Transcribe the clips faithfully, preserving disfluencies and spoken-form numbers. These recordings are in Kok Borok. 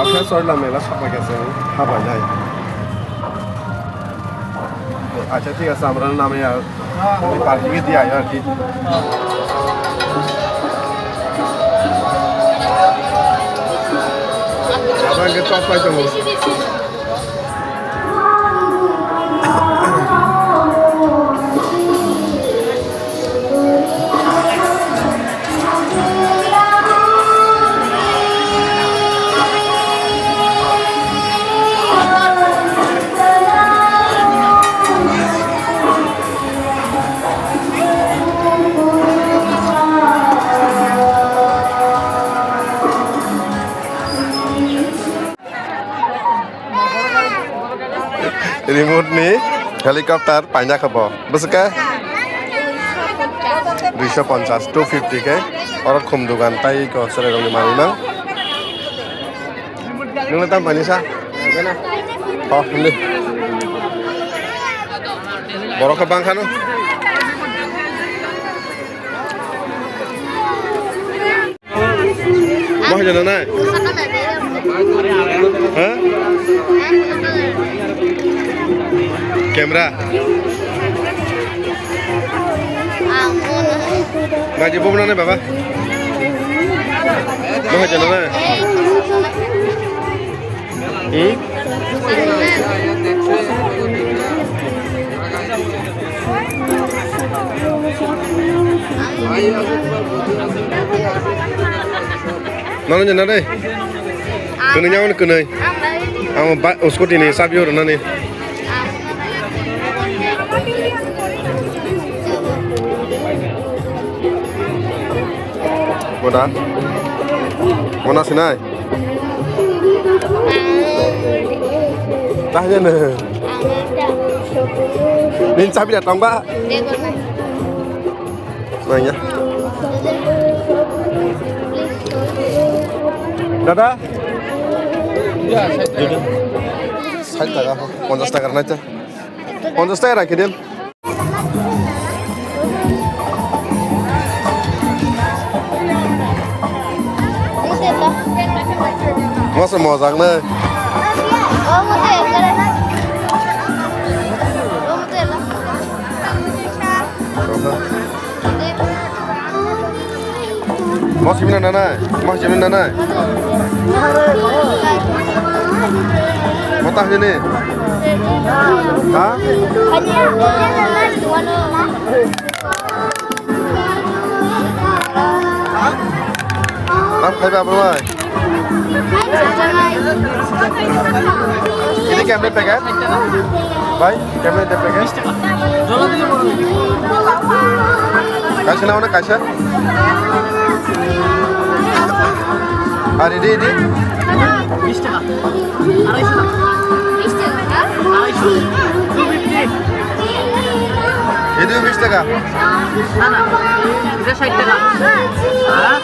Aphia Chorla mela sokma khe chwng habai nai. Acha, thik ache, amra name ar parking e diya ar ki. Abang ke top pai tongo. Remote ni helicopter paina khe bo. Bwswk khe? Duiso ponchas, two fifty khe. Oro khum dugan tai ko chwrai rokni manwi mang. Nwng tam painisa? Oh, hindi. Borok khe bang khano. Mo hai jana nai? Ha? Camera. Maji bo nai baba. Mo hai jana nai? Hmm? Mano jana dai. Kwnwi nyawan kwnwi. Ang ba scooty ni sabi oro nani. Boda. Mona sinai. Tahnya ne. Nin sabi datang ba. Nanya. Dada. ষাট টাকা, পঞ্চাশ টাকার নাই তো? পঞ্চাশ টাকা রাখি দিন। Masa mojak na. Mo simi na nanai, mo simi na nanai. Mo ta hini. Ha? Tam khai ba bro ai. Ini kemne packet? Bai, kemne de packet? Kaisa na ona kaisa? Ari di di. বিশ টাকা। আড়াইশো টাকা। আড়াইশো। Itu বিশ টাকা. না, না, এটা ষাট টাকা। হ্যাঁ?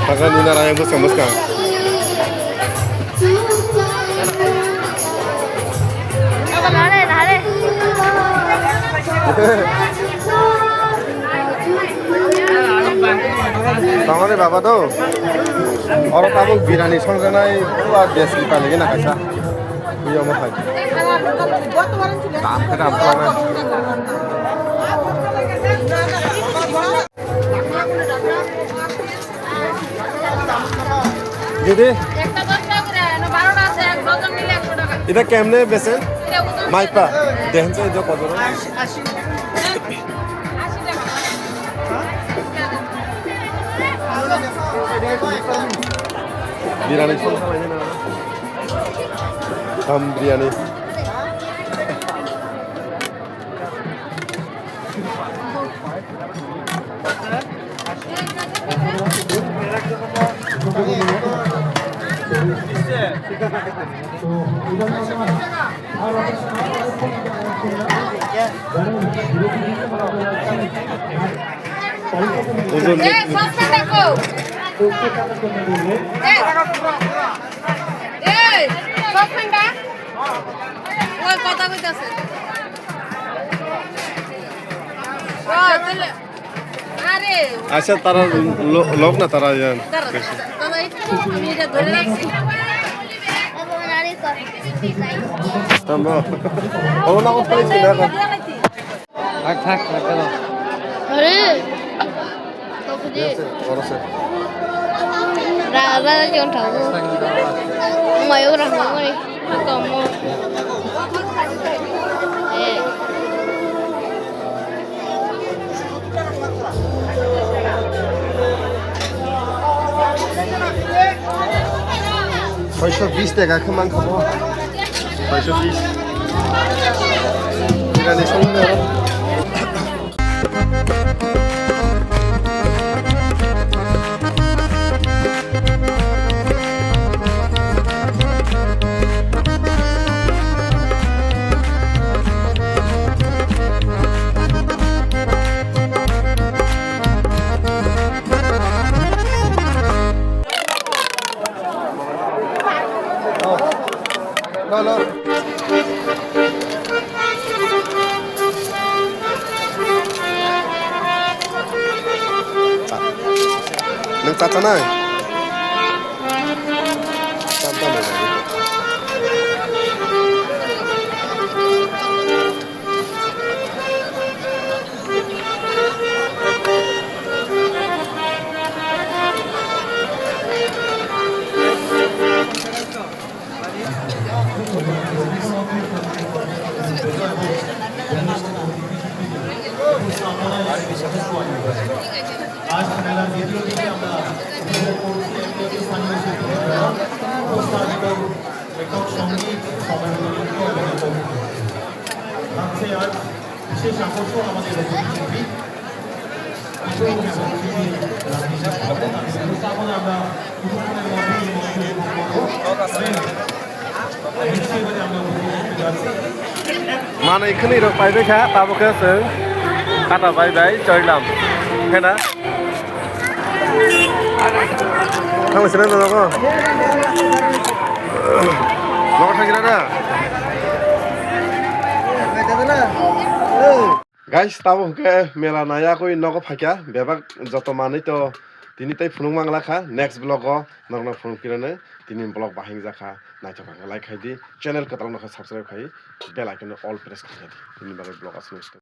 Taga ni nara yang bwskang bwskang. Tongoni baba do. Oro tabuk birani songjanai pura deski paligena kaisa. Iyo mo hai. Dam khe dam khe. Didi, একটা দশ টাকা করে, না, বারোটা আছে, এক ডজন নিলে একশো টাকা। Ita kemne besen? এটা ওজন Maipa, dehen sa ijo kodoro. আশি, আশি। আশি টাকা। Birani song sa lagi na. Ham birani. এ, সসপ্যানটা কো? এ, এই, সসপ্যানটা? ওই কথা কইতাছে। ও, তাহলে, আরে। আচ্ছা, তারা লো-, লোক না, তারা ইয়া। তারা, তারা একটু, আমি এটা ধরে রাখছি। থামো। ও না, ও তো এই ছিল এখন। থাক, থাক, থাক, কেন? আরে। Yes, sir. Oro, sir. Ra, ra, ra, jon thago. Mayo ra, mayo. Komo. Eh. Soisho bis taka khe mankha bo. Soisho bis. Birani songni oro. Nwng cha chanai? Cha chanai. আজ মেলার দ্বিতীয় দিনে আমরা উপভোগ করছি একটি স্থানীয় শিল্পী উপস্থাপিত লেখক সঙ্গীত সমাজকর্মী। থাকছে আজ বিশেষ আকর্ষণ আমাদের লোকগীত শিল্পী। Manwi khwnwi rok paibai kha, tabuk khe chwng kata bai bai choilam khe na. Thangwi swnam da nogo. Nogo thangwi swnam da. Guys, tabuk hwnkhe mela naiya koi nogo phaikha, bebak joto manwi to tini tei phunuk mangla kha, next vlog o norokno phunuk phirano, tini vlog bahai wngjakha, naithok kha like khai di, channel kwtal no khe subscribe khai, bell icon no all press khai di, tini bagwi vlog aswk.